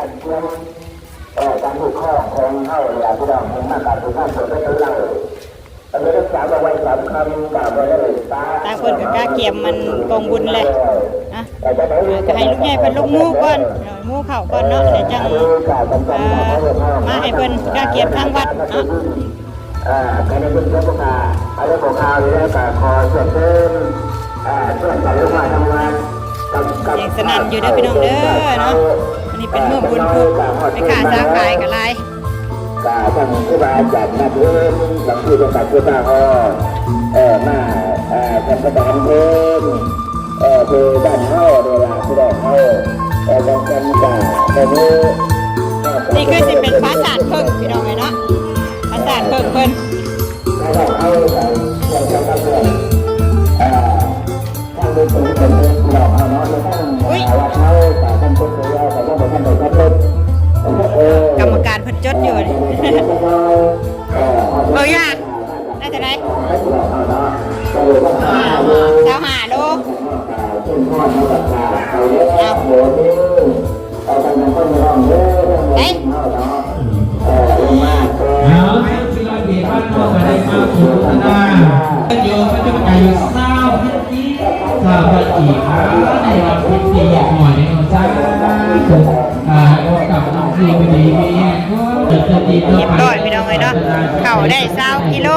ການເມືອງ ເອີ ການປົກຄອງຂອງເຮົານີ້ລະ ພີ່ນ້ອງ ເພິ່ນມາການບຸນງານສວດໄປເຖິງເຮົາ ເພິ່ນໄດ້ຮັກສາເອົາໄວ້ສຳຄັນ ກໍບໍ່ໄດ້ປະ ຕ່າງຄົນກໍກະກຽມມັນກອງບຸນແຫຼະ ອ່ະ ກໍໃຫ້ລຸງໃຫຍ່ເພິ່ນລົງໝູ່ກ່ອນເນາະ ໝູ່ເຂົ້າກ່ອນເນາະ ແລ້ວຈັ່ງ ເອີ ມາໃຫ້ເພິ່ນກະກຽມທາງວັດເນາະ. ອ່າ ກະໄດ້ເບິ່ງເຈົ້າພວກຂ້າ ອາ ເລື່ອງຂອງຂ່າວນີ້ແລ້ວ ກະຂໍເຊີນເຊີນ ອ່າ ເພື່ອນກັນລົງມາທຳງານກັບ ກັບ ສຽງສະໜັ່ນຢູ່ເດີພີ່ນ້ອງເດີເນາະ. ອັນນີ້ເປັນມື້ບຸນພຸກ ແມ່ຄ້າຊາວຂາຍກະຫຼາຍ ກະທັງຄູບາອາຈານມາເພິ່ນ ບາງທີເພິ່ນກະຄືມາຮອດ ເອີ ມາ ເອີ ທຳປະທານເພິ່ນ ເອີ ທີ່ບ້ານເຮົານີ້ລະ ພີ່ນ້ອງເຮົາ ເອີ ບາງຄົນກະບໍ່ຮູ້ ນີ້ຄືຊິເປັນປາສາດເຜິ້ງພີ່ນ້ອງເອີຍເນາະ ປາສາດເຜິ້ງເພິ່ນ ເອີ ທາງໂດຍຕົງເພິ່ນເນາະ ເຮົາເນາະ ໃນທາງ ເອີ ວັດເຮົາກະເພິ່ນເປີດເຜີຍແລ້ວ ກະຍັງບໍ່ທັນໄດ້ສຳເລັດ ເອີ ກຳມະການເພິ່ນຈົດຢູ່ ເອີ ເບິ່ງຢູ່ຫັ້ນ ໄດ້ເທົ່າໃດ? ຊາວຫ້າໂລ ເອົາ ໄປ ເອົາ ໂຍມພະເຈົ້າໄກ່ຊາວພັນກີບ ຊາວພັນກີບ ໃນວັນພິທີໜ້ອຍເນາະ ສາທຸ ອ່າ ໃຫ້ພວກເຈົ້ານຳຊີວິດດີມີແຮງ ເກີດສະຕິຕໍ່ໄປ ຮຽບຮ້ອຍພີ່ນ້ອງເອີຍເນາະ ເຂົ້າໄດ້ຊາວກິໂລ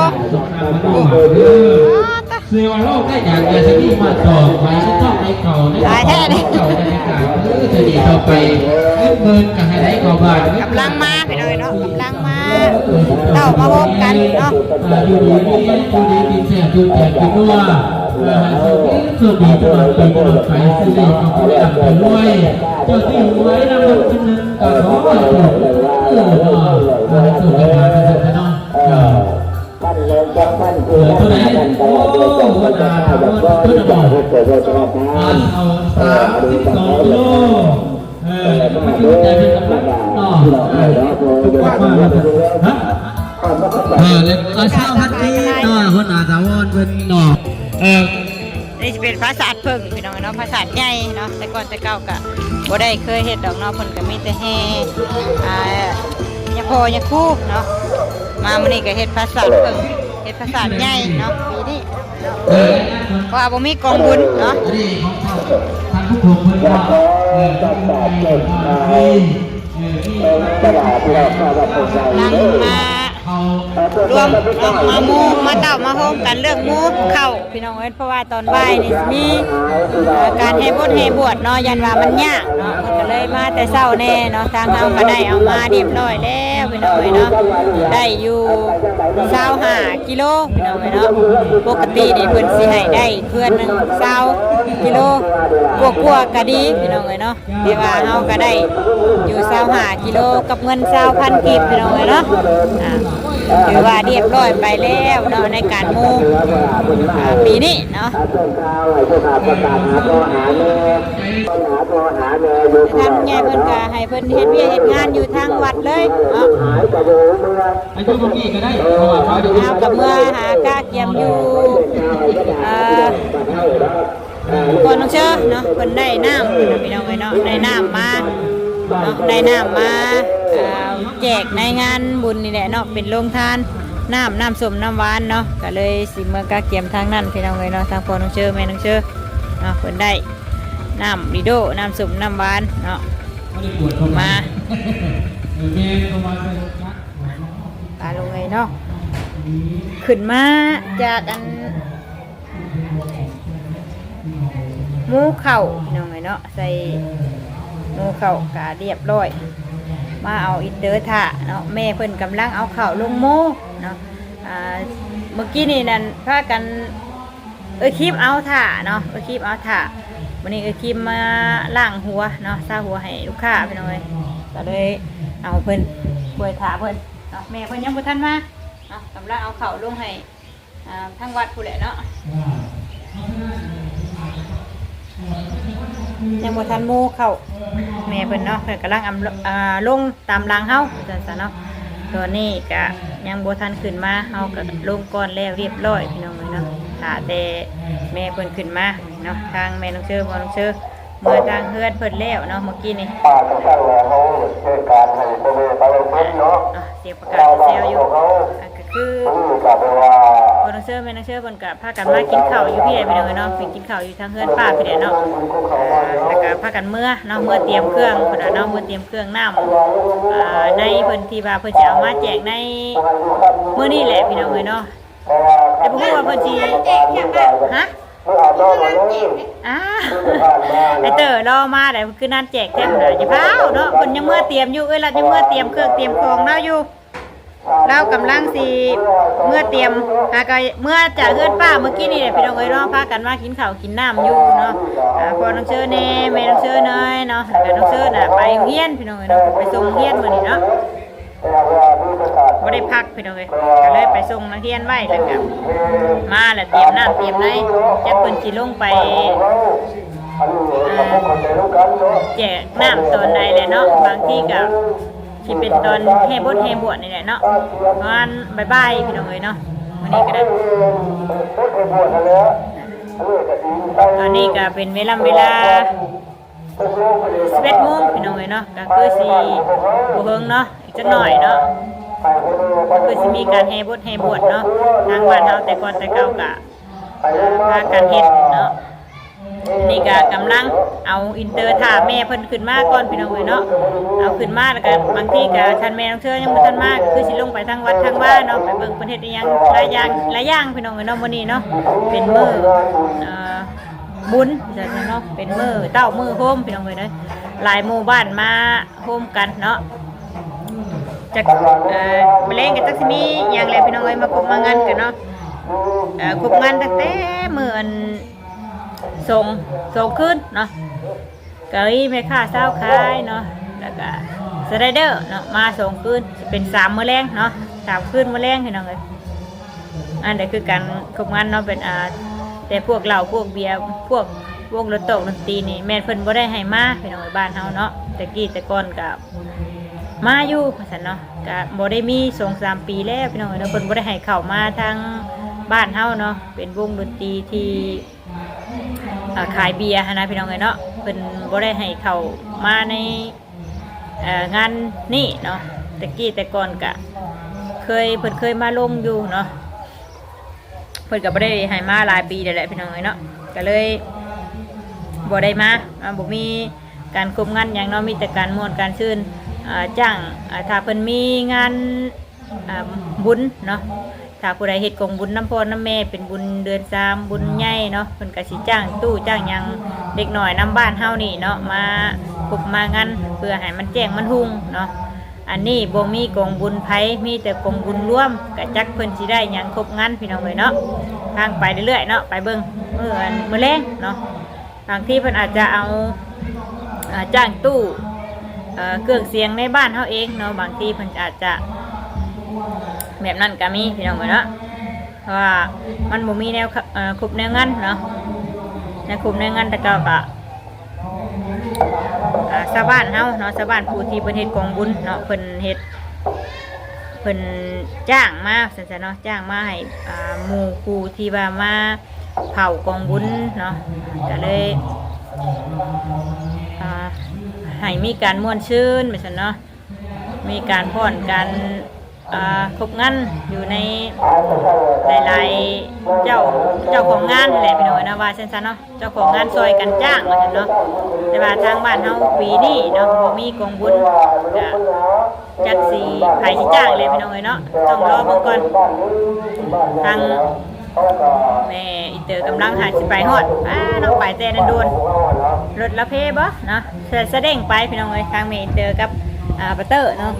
ໂອ້ ເຊື່ອວ່າໂລກໄດ້ຈາກຢາສະມີມາຕໍ່ໄປ ຊອກໃຫ້ເຂົ້າໃນ ຫຼາຍແທ້ເດ້ ເຂົ້າໃນການ ເອີ ສະດີຕໍ່ໄປ ເງິນໝື່ນກໍໃຫ້ໄດ້ເຂົ້າບ້ານ ກຳລັງມາພີ່ນ້ອງເນາະ ກຳລັງມາ ເຕົ້າມາໂຮມກັນເນາະ ອ່າ ຢູ່ດີມີແຮງ ຢູ່ດີກິນແຊບ ຢູ່ແຈກກິນນົວ ອ່າ ໃຫ້ໂຊກດີ ໂຊກດີຕະຫຼອດປີຕະຫຼອດໄປ ຊື້ເລກກໍຂໍໃຫ້ລ່ຳໃຫ້ລວຍ ເຈົ້າຊື້ຫວຍລາງວັນທີໜຶ່ງກໍຂໍໃຫ້ຖືກເດີເນາະ ອ່າ ໃຫ້ໂຊກໃຫ້ໝານກັນເນາະ ເອີ ເອີ ໂຕໃດ? ໂອ້ ຫົວໜ້າຖາວອນເພິ່ນນະບອກ ເອົາສາມສິບສອງກິໂລ ເອີ ມາຢູ່ໃຈເພິ່ນກຳລັງເນາະ ເອີ ເອີ ແລ້ວກໍຊາວພັນປີເນາະ ຫົວໜ້າຖາວອນເພິ່ນເນາະ ເອີ ນີ້ຊິເປັນປາສາດເຜິ້ງພີ່ນ້ອງເນາະ ປາສາດໃຫຍ່ເນາະ ແຕ່ກ່ອນແຕ່ເກົ່າກະບໍ່ໄດ້ເຄີຍເຮັດດອກເນາະ ເພິ່ນກະມີແຕ່ແຫ່ ອ່າ ຍາພໍ່ຍາຄູເນາະ ມາມື້ນີ້ກະເຮັດປາສາດເຜິ້ງ ເຮັດປາສາດໃຫຍ່ເນາະ ປີນີ້ເນາະ ເພາະວ່າບໍ່ມີກອງບຸນເນາະ ກຳລັງມາລວມເນາະ ມາໝູ່ ມາເຕົ້າມາໂຮມກັນເລື່ອງໝູ່ເຂົ້າ ພີ່ນ້ອງເອີຍ ເພາະວ່າຕອນບ່າຍນີ້ຊິມີ ເອີ ການແຫ່ບົດແຫ່ບວດເນາະ ຢ້ານວ່າມັນຍາກເນາະ ເພິ່ນກະເລີຍມາແຕ່ເຊົ້າແນ່ເນາະ ທາງເຮົາກະໄດ້ເອົາມາຮຽບຮ້ອຍແລ້ວພີ່ນ້ອງເອີຍເນາະ ໄດ້ຢູ່ຊາວຫ້າກິໂລພີ່ນ້ອງເອີຍເນາະ ປົກກະຕິນີ້ເພິ່ນຊິໃຫ້ໄດ້ເທື່ອໜຶ່ງຊາວກິໂລກວ່າໆກະດີພີ່ນ້ອງເອີຍເນາະ ແຕ່ວ່າເຮົາກະໄດ້ຢູ່ຊາວຫ້າກິໂລກັບເງິນຊາວພັນກີບພີ່ນ້ອງເອີຍເນາະ ອ່າ ຖືວ່າຮຽບຮ້ອຍໄປແລ້ວເນາະ ໃນການໝູ່ ອ່າ ປີນີ້ເນາະ ທາງຜູ້ໃຫຍ່ເພິ່ນກະໃຫ້ເພິ່ນເຮັດວຽກເຮັດງານຢູ່ທາງວັດເລີຍເນາະ ເຮົາກະເມືອຫາກະກຽມຢູ່ ເອີ ກ່ອນນ້ອງເຊີເນາະ ເພິ່ນໄດ້ນ້ຳພີ່ນ້ອງເອີຍເນາະ ໄດ້ນ້ຳມາເນາະ ໄດ້ນ້ຳມາ ເອີ ແຈກໃນງານບຸນນີ້ແຫຼະເນາະ ເປັນໂຮງທານນ້ຳ ນ້ຳສົ້ມນ້ຳຫວານເນາະ ກະເລີຍຊິເມືອກະກຽມທາງນັ້ນພີ່ນ້ອງເອີຍເນາະ ທາງພໍ່ນ້ອງເຊີ ແມ່ນ້ອງເຊີເນາະ ເພິ່ນໄດ້ນ້ຳລີໂດ ນ້ຳສົ້ມນ້ຳຫວານເນາະ ມາ ປາລົງເລີຍເນາະ ຂຶ້ນມາຈາກອັນ ໝູ່ເຂົ້າພີ່ນ້ອງເອີຍເນາະ ໃສ່ໝູ່ເຂົ້າກະຮຽບຮ້ອຍ ມາເອົາອີເຕີຖ້າເນາະ ແມ່ເພິ່ນກຳລັງເອົາເຂົ້າລົງໝູ່ເນາະ ອ່າ ມື້ກີ້ນີ້ນັ້ນພາກັນ ເອື້ອຍຄຣີມເອົາຖ້າເນາະ ເອື້ອຍຄຣີມເອົາຖ້າ ມື້ນີ້ເອື້ອຍຄຣີມມາລ້າງຫົວເນາະ ຊາຫົວໃຫ້ລູກຄ້າພີ່ນ້ອງເອີຍ ກະເລີຍເອົາເພິ່ນ ຊ່ວຍຖ້າເພິ່ນເນາະ ແມ່ເພິ່ນຍັງບໍ່ທັນມາເນາະ ກຳລັງເອົາເຂົ້າລົງໃຫ້ ອ່າ ທາງວັດພຸ້ນແຫຼະເນາະ ຍັງບໍ່ທັນໝູ່ເຂົ້າ ແມ່ເພິ່ນເນາະ ເພິ່ນກຳລັງ ອ່າ ລົງຕາມຫຼັງເຮົາ ວ່າຊັ້ນຊະເນາະ ຕອນນີ້ກະຍັງບໍ່ທັນຂຶ້ນມາ ເຮົາກະລົງກ່ອນແລ້ວຮຽບຮ້ອຍພີ່ນ້ອງເອີຍເນາະ ຖ້າແຕ່ແມ່ເພິ່ນຂຶ້ນມາເນາະ ທາງແມ່ນ້ອງເຊີ ພໍ່ນ້ອງເຊີ ເມືອທາງເຮືອນເພິ່ນແລ້ວເນາະ ເມື່ອກີ້ນີ້. ອ່າ ຈັ່ງຊັ້ນແລ້ວ ເຮົາເຮັດການໃຫ້ພໍ່ແມ່ປະຊາຊົນເນາະ ອ່າ ສຽງປະກາດແຊວໆຢູ່ ອ່າ ກໍຄື ມື້ນີ້ກໍແປວ່າ ພໍ່ນ້ອງເຊີ ແມ່ນ້ອງເຊີ ເພິ່ນກໍພາກັນມາກິນເຂົ້າຢູ່ພີ້ແຫຼະ ພີ່ນ້ອງເອີຍເນາະ ໄປກິນເຂົ້າຢູ່ທາງເຮືອນປ້າພີ້ແຫຼະເນາະ. ອ່າ ແລ້ວກໍພາກັນເມືອເນາະ ເມືອຕຽມເຄື່ອງພຸ້ນນະເນາະ ເມືອຕຽມເຄື່ອງນ້ຳ ອ່າ ໃນເພິ່ນທີ່ວ່າເພິ່ນຊິເອົາມາແຈກໃນມື້ນີ້ແຫຼະ ພີ່ນ້ອງເອີຍເນາະ. ແຕ່ບໍ່ຮູ້ວ່າເພິ່ນຊິ ຮະ? ອ້າວ ໄອ້ເຕີລໍມາແລ້ວ ຄືນານແຈກແທ້ພຸ້ນນະ. ຢ່າຟ້າວເນາະ ເພິ່ນຍັງເມືອຕຽມຢູ່ ເອື້ອຍລັດຍັງເມືອຕຽມເຄື່ອງຕຽມຂອງລາວຢູ່. ລາວກຳລັງຊິເມືອຕຽມ ຫາກໍເມືອຈາກເຮືອນປ້າເມື່ອກີ້ນີ້ແຫຼະ ພີ່ນ້ອງເອີຍເນາະ. ພາກັນມາກິນເຂົ້າກິນນ້ຳຢູ່ເນາະ ອ່າ ພໍ່ນ້ອງເຊີແດ່ ແມ່ນ້ອງເຊີແດ່ເນາະ ແລ້ວກໍນ້ອງເຊີນະໄປໂຮງຮຽນ ພີ່ນ້ອງເອີຍເນາະ ໄປສົ່ງໂຮງຮຽນມື້ນີ້ເນາະ. ບໍ່ໄດ້ພັກພີ່ນ້ອງເອີຍ ກໍເລີຍໄປສົ່ງນັກຮຽນໄວ້ ແລ້ວກໍມາແລ້ວຕຽມນ້ຳຕຽມໃນ ຈັກເພິ່ນຊິລົງໄປ ອ່າ ແຈກນ້ຳຕອນໃດແຫຼະເນາະ. ບາງທີກໍຊິເປັນຕອນແຫ່ບົດແຫ່ບວດນີ້ແຫຼະເນາະ ປະມານບ່າຍໆ ພີ່ນ້ອງເອີຍເນາະ. ມື້ນີ້ກໍໄດ້ ຕອນນີ້ກໍເປັນເວລາ ເວລາ ສິບເອັດໂມງ ພີ່ນ້ອງເອີຍເນາະ ກໍຄືຊິບໍ່ເຫິງເນາະ ອີກຈັກໜ້ອຍເນາະ ຄືຊິມີການແຫ່ບົດແຫ່ບວດເນາະ. ທາງບ້ານເຮົາແຕ່ກ່ອນແຕ່ເກົ່າກະພາກັນເຮັດເນາະ. ນີ້ກະກຳລັງເອົາອິນເຕີຖ້າແມ່ເພິ່ນຂຶ້ນມາກ່ອນ ພີ່ນ້ອງເອີຍເນາະ. ເອົາຂຶ້ນມາແລ້ວກະບາງທີກະທ່ານແມ່ນ້ອງເຊີຍັງບໍ່ທັນມາ ຄືຊິລົງໄປທາງວັດທາງວາເນາະ ໄປເບິ່ງເພິ່ນເຮັດອີ່ຫຍັງຫຼາຍຢ່າງ ຫຼາຍຢ່າງ ພີ່ນ້ອງເອີຍເນາະ. ມື້ນີ້ເນາະ ເປັນມື້ ອ່າ ບຸນ ວ່າຊັ້ນເນາະ ເປັນມື້ເຕົ້າມື້ໂຮມ ພີ່ນ້ອງເອີຍເດີ ຫຼາຍໝູ່ບ້ານມາໂຮມກັນເນາະ. ຈັກ ເອີ ມື້ແລງກໍຈັກຊິມີຫຍັງແຫຼະ ພີ່ນ້ອງເອີຍ ມາຄົບມາງັນກັນເນາະ. ເອີ ຄົບງັນຕັ້ງແຕ່ມື້ອັນ ສອງ ສອງຄືນເນາະ ກໍມີແມ່ຄ້າຊາວຂາຍເນາະ ແລ້ວກໍສະໄລເດີເນາະ ມາສອງຄືນ ຊິເປັນສາມມື້ແລງເນາະ ສາມຄືນມື້ແລງ ພີ່ນ້ອງເອີຍ. ອັນໃດຄືການຄົບງັນເນາະ ເປັນ ອ່າ ແຕ່ພວກເຫຼົ້າພວກເບຍ ພວກວົງດົນໂຕກດົນຕີນີ້ ແມ່ນເພິ່ນບໍ່ໄດ້ໃຫ້ມາ ພີ່ນ້ອງເອີຍ ບ້ານເຮົາເນາະ. ແຕ່ກີ້ແຕ່ກ່ອນກໍມາຢູ່ວ່າຊັ້ນເນາະ ກໍບໍ່ໄດ້ມີສອງສາມປີແລ້ວ ພີ່ນ້ອງເອີຍເນາະ ເພິ່ນບໍ່ໄດ້ໃຫ້ເຂົ້າມາທາງບ້ານເຮົາເນາະ. ເປັນວົງດົນຕີທີ່ ອ່າ ຂາຍເບຍຫັ້ນນະ ພີ່ນ້ອງເອີຍເນາະ ເພິ່ນບໍ່ໄດ້ໃຫ້ເຂົ້າມາໃນ ເອີ ງານນີ້ເນາະ. ແຕ່ກີ້ແຕ່ກ່ອນກະເຄີຍ ເພິ່ນເຄີຍມາລົງຢູ່ເນາະ ເພິ່ນກໍບໍ່ໄດ້ໃຫ້ມາຫຼາຍປີແລ້ວແຫຼະ ພີ່ນ້ອງເອີຍເນາະ ກໍເລີຍບໍ່ໄດ້ມາ ອ່າ ບໍ່ມີການຄົບງັນຫຍັງເນາະ ມີແຕ່ການມ່ວນການຊື່ນ ອ່າ ຈ້າງ ອ່າ ຖ້າເພິ່ນມີງານ ອ່າ ບຸນເນາະ ຖ້າຜູ້ໃດເຮັດກອງບຸນນຳພໍ່ນຳແມ່ ເປັນບຸນເດືອນສາມ ບຸນໃຫຍ່ເນາະ ເພິ່ນກໍຊິຈ້າງຕູ້ຈ້າງຫຍັງເດັກນ້ອຍນຳບ້ານເຮົານີ້ເນາະ ມາຄົບມາງັນ ເພື່ອໃຫ້ມັນແຈ້ງມັນຮຸ່ງເນາະ. ອັນນີ້ບໍ່ມີກອງບຸນໃຜ ມີແຕ່ກອງບຸນລວມ ກະຈັກເພິ່ນຊິໄດ້ຫຍັງຄົບງັນ ພີ່ນ້ອງເອີຍເນາະ. ທາງໄປເລື້ອຍໆເນາະ ໄປເບິ່ງມື້ອັນ ມື້ແລງເນາະ. ບາງທີເພິ່ນອາດຈະເອົາ ເອີ ຈ້າງຕູ້ ເອີ ເຄື່ອງສຽງໃນບ້ານເຮົາເອງເນາະ ບາງທີເພິ່ນອາດຈະແບບນັ້ນກໍມີ ພີ່ນ້ອງເອີຍເນາະ. ເພາະວ່າມັນບໍ່ມີແນວ ເອີ ຄົບແນວງັນເນາະ ແນວຄົບແນວງັນແຕ່ເກົ່າກໍ ອ່າ ຊາວບ້ານເຮົາເນາະ ຊາວບ້ານຜູ້ທີ່ເພິ່ນເຮັດກອງບຸນເນາະ ເພິ່ນເຮັດ ເພິ່ນຈ້າງມາ ວ່າຊັ້ນຊະເນາະ ຈ້າງມາໃຫ້ ອ່າ ໝູ່ຄູ່ທີ່ວ່າມາເຝົ້າກອງບຸນເນາະ ກໍເລີຍ ອ່າ ໃຫ້ມີການມ່ວນຊື່ນ ວ່າຊັ້ນເນາະ ມີການຟ້ອນກັນ ອ່າ ຄົບງັນຢູ່ໃນຫຼາຍໆ ເຈົ້າ ເຈົ້າຂອງງານຫັ້ນແຫຼະ ພີ່ນ້ອງເອີຍເນາະ ວ່າຊັ້ນຊະເນາະ ເຈົ້າຂອງງານຊ່ອຍກັນຈ້າງ ວ່າຊັ້ນເນາະ. ແຕ່ວ່າທາງບ້ານເຮົາປີນີ້ເນາະ ບໍ່ມີກອງບຸນ ກະຈັກຊິ ໃຜຊິຈ້າງແຫຼະ ພີ່ນ້ອງເອີຍເນາະ ຕ້ອງລໍເບິ່ງກ່ອນ. ທາງແມ່ອີເຕີກຳລັງຫາຊິໄປຮອດ ອ້າ ເນາະ ໄປແຕ່ນັ້ນໂດນ ລົດລະເພບໍ່ເນາະ ສະ ສະເດັ້ງໄປ ພີ່ນ້ອງເອີຍ ທາງແມ່ອີເຕີກັບ ອ່າ ປາເຕີເນາະ.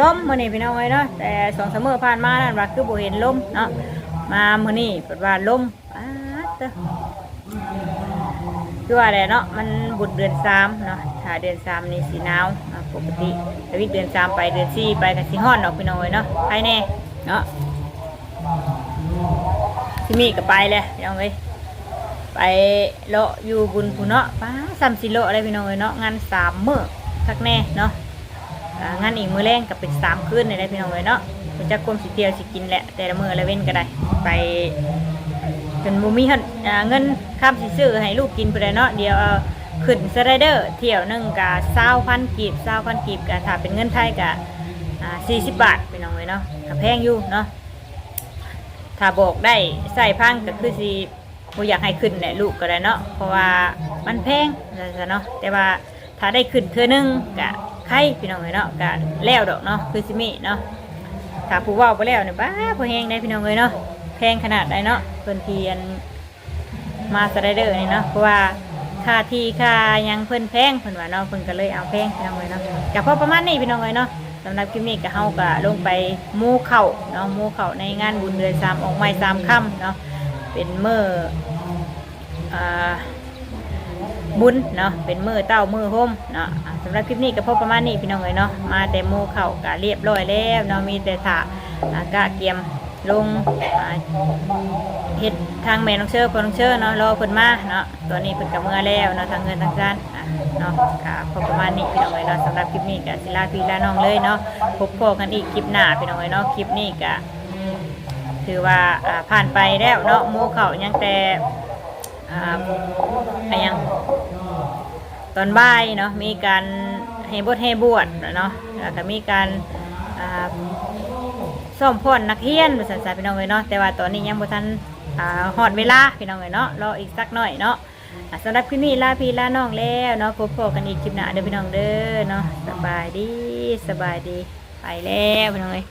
ລົມມື້ນີ້ ພີ່ນ້ອງເອີຍເນາະ ແຕ່ສອງສາມມື້ຜ່ານມານັ້ນວ່າຄືບໍ່ເຫັນລົມເນາະ ມາມື້ນີ້ເພິ່ນວ່າລົມ ປາດເຕີ ຄືວ່າແຫຼະເນາະ ມັນບຸນເດືອນສາມເນາະ ຖ້າເດືອນສາມນີ້ຊິໜາວເນາະ ປົກກະຕິ. ທຳອິດເດືອນສາມໄປ ເດືອນສີ່ໄປກໍຊິຮ້ອນດອກ ພີ່ນ້ອງເອີຍເນາະ ໃຜແນ່ເນາະ. ຊິມີກໍໄປແຫຼະ ພີ່ນ້ອງເອີຍ ໄປເລາະຢູ່ບຸນພຸ້ນເນາະ. ປ້າ ສ່ຳຊິເລາະເລີຍ ພີ່ນ້ອງເອີຍເນາະ ງານສາມມື້ ຄັກແນ່ເນາະ. ອ່າ ງານອີກມື້ແລງກໍເປັນສາມຄືນນີ້ແຫຼະພີ່ນ້ອງເອີຍເນາະ. ບໍ່ຈັກຄວາມຊິທ່ຽວຊິກິນແຫຼະ ແຕ່ລະມື້ລະເວັນກໍໄດ້ໄປ ຈົນບໍ່ມີເງິນ ອ່າ ເງິນຄຳຊິຊື້ໃຫ້ລູກກິນພຸ້ນແຫຼະເນາະ. ດຽວເອົາຂຶ້ນສະໄລເດີ ຖ້ຽວໜຶ່ງກໍຊາວພັນກີບ ຊາວພັນກີບ ກໍຖ້າເປັນເງິນໄທກໍ ອ່າ ສີ່ສິບບາດພີ່ນ້ອງເອີຍເນາະ ກໍແພງຢູ່ເນາະ. ຖ້າບອກໄດ້ໃຊ້ພັງກໍຄືຊິບໍ່ຢາກໃຫ້ຂຶ້ນແຫຼະລູກກໍໄດ້ເນາະ ເພາະວ່າມັນແພງວ່າຊັ້ນເນາະ. ແຕ່ວ່າຖ້າໄດ້ຂຶ້ນເທື່ອໜຶ່ງກະໄຄພີ່ນ້ອງເອີຍເນາະ ກະແລ້ວດອກເນາະ ຄືຊິມີເນາະ. ຖ້າຜູ້ເວົ້າບໍ່ແລ້ວນີ້ ປ້າ ພໍແຮງໄດ໋ພີ່ນ້ອງເອີຍເນາະ ແພງຂະໜາດໃດເນາະ. ເພິ່ນທີ່ອັນ ມາສະໄລເດີນີ້ເນາະ ເພາະວ່າຄ່າທີ່ຄ່າຫຍັງເພິ່ນແພງ ເພິ່ນວ່າເນາະ ເພິ່ນກໍເລີຍເອົາແພງພີ່ນ້ອງເອີຍເນາະ. ກໍພໍປະມານນີ້ພີ່ນ້ອງເອີຍເນາະ ສຳລັບຄລິບນີ້ກໍ ເຮົາກໍລົງໄປໂມ້ເຂົ້າເນາະ ໂມ້ເຂົ້າໃນງານບຸນເດືອນສາມອອກໃໝ່ສາມຄ່ຳເນາະ ເປັນມື້ ອ່າ ບຸນເນາະ ເປັນມື້ເຕົ້າມື້ໂຮມເນາະ. ອ່າ ສຳລັບຄລິບນີ້ກໍພໍປະມານນີ້ພີ່ນ້ອງເອີຍເນາະ ມາແຕ່ໂມ້ເຂົ້າກໍລຽບຮ້ອຍແລ້ວເນາະ ມີແຕ່ຖ້າ ອ່າ ກະກຽມ ລົງ ອ່າ ເຮັດທາງແມ່ນ້ອງເຊີ ພໍ່ນ້ອງເຊີເນາະ ລໍເພິ່ນມາເນາະ. ຕອນນີ້ເພິ່ນກໍເມືອແລ້ວເນາະ ທາງເຮືອນທາງຊານ ອ່າ ເນາະ. ກໍພໍປະມານນີ້ພີ່ນ້ອງເອີຍເນາະ ສຳລັບຄລິບນີ້ກໍຊິລາພີ່ລານ້ອງເລີຍເນາະ. ພົບພໍ້ກັນອີກຄລິບໜ້າພີ່ນ້ອງເອີຍເນາະ. ຄລິບນີ້ກໍຖືວ່າ ອ່າ ຜ່ານໄປແລ້ວເນາະ ໂມ້ເຂົ້າຍັງແຕ່ ອ່າ ອາຫຍັງ ຕອນບ່າຍເນາະ ມີການແຫ່ບົດແຫ່ບວດເນາະ ແລ້ວກໍມີການ ອ່າ ຊ້ອມຟ້ອນນັກຮຽນວ່າຊັ້ນຊະພີ່ນ້ອງເອີຍເນາະ. ແຕ່ວ່າຕອນນີ້ຍັງບໍ່ທັນ ອ່າ ຮອດເວລາພີ່ນ້ອງເອີຍເນາະ ລໍອີກຈັກໜ້ອຍເນາະ. ອ່າ ສຳລັບຄລິບນີ້ລາພີ່ລານ້ອງແລ້ວເນາະ ພົບພໍ້ກັນອີກຄລິບໜ້າເດີພີ່ນ້ອງເດີເນາະ. ສະບາຍດີ ສະບາຍດີ ໄປແລ້ວພີ່ນ້ອງເອີຍ.